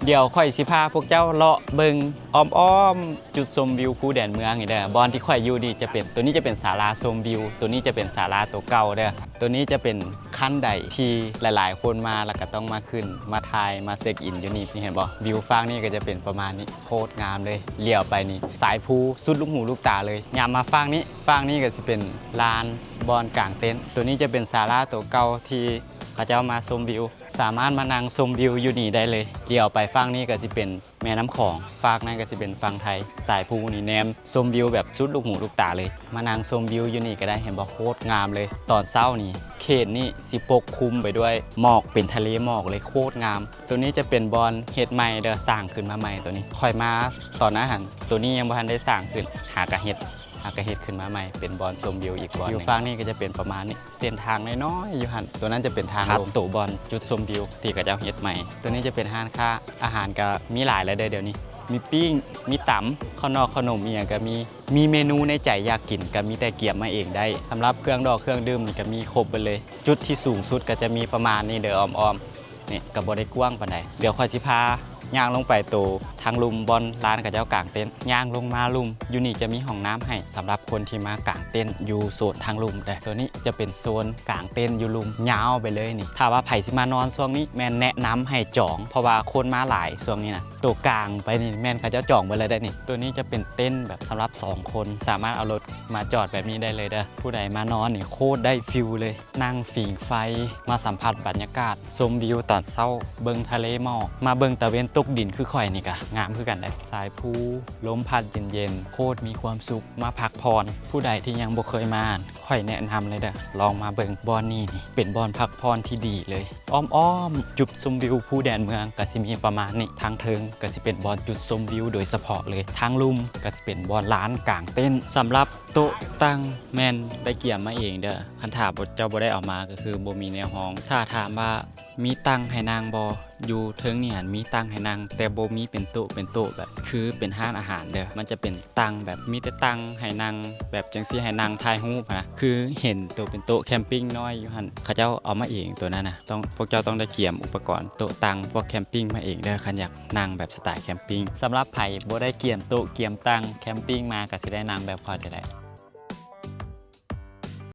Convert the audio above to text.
ດຽວຂ້ອຍຊິພາພວກເຈົ້າເລາະເບິ່ງອ້ອມໆ ຈຸດຊົມວິວພູແດນເມືອງນີ້ເດີ. ບ່ອນທີ່ຂ້ອຍຢູ່ນີ້ຈະເປັນ ໂຕນີ້ຈະເປັນສາລາຊົມວິວ, ໂຕນີ້ຈະເປັນສາລາໂຕເກົ່າເດີ. ໂຕນີ້ຈະເປັນຂັ້ນໄດທີ່ຫຼາຍໆຄົນມາແລ້ວກໍຕ້ອງມາຂຶ້ນ ມາຖ່າຍ ມາເຊັກອິນຢູ່ນີ້. ນີ້ເຫັນບໍ່? ວິວຝັ່ງນີ້ກໍຈະເປັນປະມານນີ້ ໂຄດງາມເລີຍ. ຫຼຽວໄປນີ້ ສາຍພູສຸດລູກຫູລູກຕາເລີຍ. ຍາມມາຝັ່ງນີ້ ຝັ່ງນີ້ກໍຊິເປັນລານບ່ອນກາງເຕັນ. ໂຕນີ້ຈະເປັນສາລາໂຕເກົ່າທີ່ເຂົາເຈົ້າມາຊົມວິວ. ສາມາດມານັ່ງຊົມວິວຢູ່ນີ້ໄດ້ເລີຍ. ຫຼຽວໄປຝັ່ງນີ້ກໍຊິເປັນແມ່ນ້ຳຂອງ, ຟາກນັ້ນກໍຊິເປັນຝັ່ງໄທ. ສາຍພູນີ້ແນມຊົມວິວແບບສຸດລູກຫູລູກຕາເລີຍ. ມານັ່ງຊົມວິວຢູ່ນີ້ກໍໄດ້, ເຫັນບໍ່? ໂຄດງາມເລີຍ. ຕອນເຊົ້ານີ້ເຂດນີ້ຊິປົກຄຸມໄປດ້ວຍໝອກ, ເປັນທະເລໝອກເລີຍ, ໂຄດງາມ. ໂຕນີ້ຈະເປັນບ່ອນເຮັດໃໝ່ເດີ, ສ້າງຂຶ້ນມາໃໝ່ໂຕນີ້. ຂ້ອຍມາຕອນນັ້ນຫັ້ນ ໂຕນີ້ຍັງບໍ່ທັນໄດ້ສ້າງຂຶ້ນ, ຫາກະເຮັດ ຫາກະເຮັດຂຶ້ນມາໃໝ່ ເປັນບ່ອນຊົມວິວອີກບ່ອນໜຶ່ງ. ຢູ່ຝັ່ງນີ້ກໍຈະເປັນປະມານນີ້. ເສັ້ນທາງນ້ອຍໆຢູ່ຫັ້ນ ໂຕນັ້ນຈະເປັນທາງລົງ ໂຕບ່ອນຈຸດຊົມວິວທີ່ເຂົາເຈົ້າເຮັດໃໝ່. ໂຕນີ້ຈະເປັນຮ້ານຄ້າ, ອາຫານກໍມີຫຼາຍແລ້ວເດີດຽວນີ້. ມີປີ້ງ, ມີຕຳ, ເຂົ້ານອກເຂົ້າໜົມອີ່ຫຍັງກໍມີ. ມີເມນູໃນໃຈຢາກກິນກໍມີແຕ່ກຽມມາເອງໄດ້. ສຳລັບເຄື່ອງດອກເຄື່ອງດື່ມນີ້ກໍມີຄົບເບິດເລີຍ. ຈຸດທີ່ສູງສຸດກໍຈະມີປະມານນີ້ເດີ, ອ້ອມໆ ນີ້ກໍບໍ່ໄດ້ກວ້າງປານໃດ. ດຽວຂ້ອຍຊິພາຍ່າງລົງໄປໂຕທາງລຸ່ມບ່ອນຮ້ານເຂົາເຈົ້າກາງເຕັນ. ຍ່າງລົງມາລຸ່ມ, ຢູ່ນີ້ຈະມີຫ້ອງນ້ຳໃຫ້ສຳລັບຄົນທີ່ມາກາງເຕັນຢູ່ໂຊນທາງລຸ່ມເດີ. ໂຕນີ້ຈະເປັນໂຊນກາງເຕັນຢູ່ລຸ່ມ ຍາວໄປເລີຍນີ້. ຖ້າວ່າໃຜຊິມານອນຊ່ວງນີ້ ແມ່ນແນະນຳໃຫ້ຈອງ, ເພາະວ່າຄົນມາຫຼາຍຊ່ວງນີ້ນະ. ໂຕກາງໄປນີ້ແມ່ນເຂົາເຈົ້າຈອງເບິດແລ້ວເດ້ນີ້. ໂຕນີ້ຈະເປັນເຕັນແບບສຳລັບສອງຄົນ, ສາມາດເອົາລົດມາຈອດແບບນີ້ໄດ້ເລີຍເດີ. ຜູ້ໃດມານອນນີ້ໂຄດໄດ້ຟີລເລີຍ. ນັ່ງຜິງໄຟ ມາສຳຜັດບັນຍາກາດ ຊົມວິວຕອນເຊົ້າ, ເບິ່ງທະເລໝອກ, ມາເບິ່ງຕາເວັນຕົກດິນຄືຂ້ອຍນີ້ກະງາມຄືກັນເດ້. ສາຍພູ, ລົມພັດເຢັນໆ, ໂຄດມີຄວາມສຸກ, ມາພັກຜ່ອນ. ຜູ້ໃດທີ່ຍັງບໍ່ເຄີຍມາ, ຂ້ອຍແນະນຳເລີຍເດີ, ລອງມາເບິ່ງບ່ອນນີ້ນີ້ ເປັນບ່ອນພັກຜ່ອນທີ່ດີເລີຍ. ອ້ອມໆ ຈຸດຊົມວິວພູແດນເມືອງກະຊິມີປະມານນີ້. ທາງເທິງກະຊິເປັນບ່ອນຈຸດຊົມວິວໂດຍສະເພາະເລີຍ. ທາງລຸ່ມກະຊິເປັນບ່ອນລານກາງເຕັນ. ສຳລັບ ໂຕະຕັ່ງແມ່ນໄດ້ກຽມມາເອງເດີ. ຄັນຖ້າບໍ່ ເຈົ້າບໍ່ໄດ້ເອົາມາກໍຄືບໍ່ມີແນວຮອງ. ຖ້າຖາມວ່າມີຕັ່ງໃຫ້ນັ່ງບໍ່? ຢູ່ເທິງນີ້ຫັ້ນມີຕັ່ງໃຫ້ນັ່ງ, ແຕ່ບໍ່ມີເປັນໂຕະເປັນໂຕະແບບຄືເປັນຮ້ານອາຫານເດີ. ມັນຈະເປັນຕັ່ງແບບມີແຕ່ຕັ່ງໃຫ້ນັ່ງແບບຈັ່ງຊີ້ ໃຫ້ນັ່ງຖ່າຍຮູບຫັ້ນນະ. ຄືເຫັນໂຕະເປັນໂຕະແຄມປິງນ້ອຍຢູ່ຫັ້ນ ເຂົາເຈົ້າເອົາມາເອງໂຕນັ້ນນະ. ຕ້ອງ ພວກເຈົ້າຕ້ອງໄດ້ກຽມອຸປະກອນໂຕະຕັ່ງພວກແຄມປິງມາເອງເດີ ຄັນຢາກນັ່ງແບບສະໄຕແຄມປິງ. ສຳລັບໃຜບໍ່ໄດ້ກຽມໂຕະກຽມຕັ່ງແຄມປິງມາ ກໍຊິໄດ້ນັ່ງແບບຂ້ອຍນີ້ແຫຼະ.